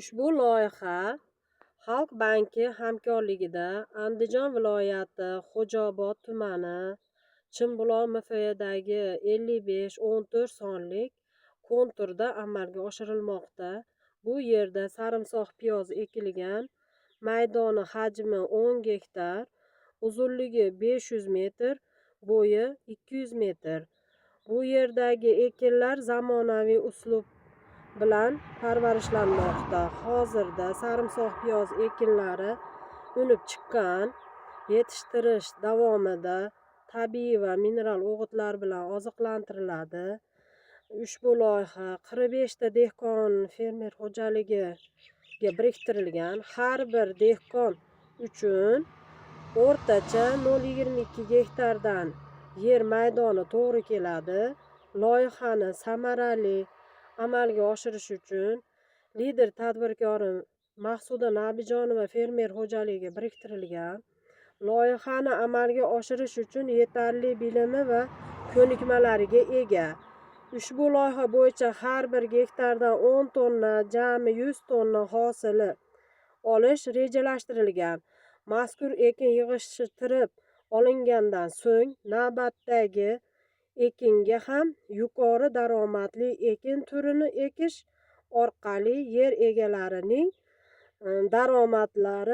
Ushbu loyiha Xalq banki hamkorligida Andijon viloyati Xo'jaobod tumani Chimbuloq MFYdagi 5514 sonli konturda amalga oshirilmoqda. Bu yerda sarimsoq piyoz ekilgan, maydoni hajmi 10 gektar, uzunligi 500 metr, bo'yi 200 metr. Bu yerdagi ekinlar zamonaviy uslub bilan parvarishlanmoqda. Hozirda sarimsoq piyoz ekinlari unib chiqqan. Yetishtirish davomida tabiiy va mineral o'g'itlar bilan oziqlantiriladi. Ushbu loyiha 45 ta dehqon fermer xo'jaligiga biriktirilgan. Har bir dehqon uchun o'rtacha 0,22 gektardan yer maydoni to'g'ri keladi. Loyihani samarali amalga oshirish uchun Lider tadbirkori Maqsuda Nabijonova fermer xo'jaligiga biriktirilgan. Loyihani amalga oshirish uchun yetarli bilimi va ko'nikmalariga ega. Ushbu loyiha bo'yicha har bir gektardan 10 tonna, jami 100 tonna hosili olish rejalashtirilgan. Mazkur ekin yig'ishtirib olingandan so'ng navbatdagi ekinga ham yuqori daromadli ekin turini ekish orqali yer egalarining daromadlari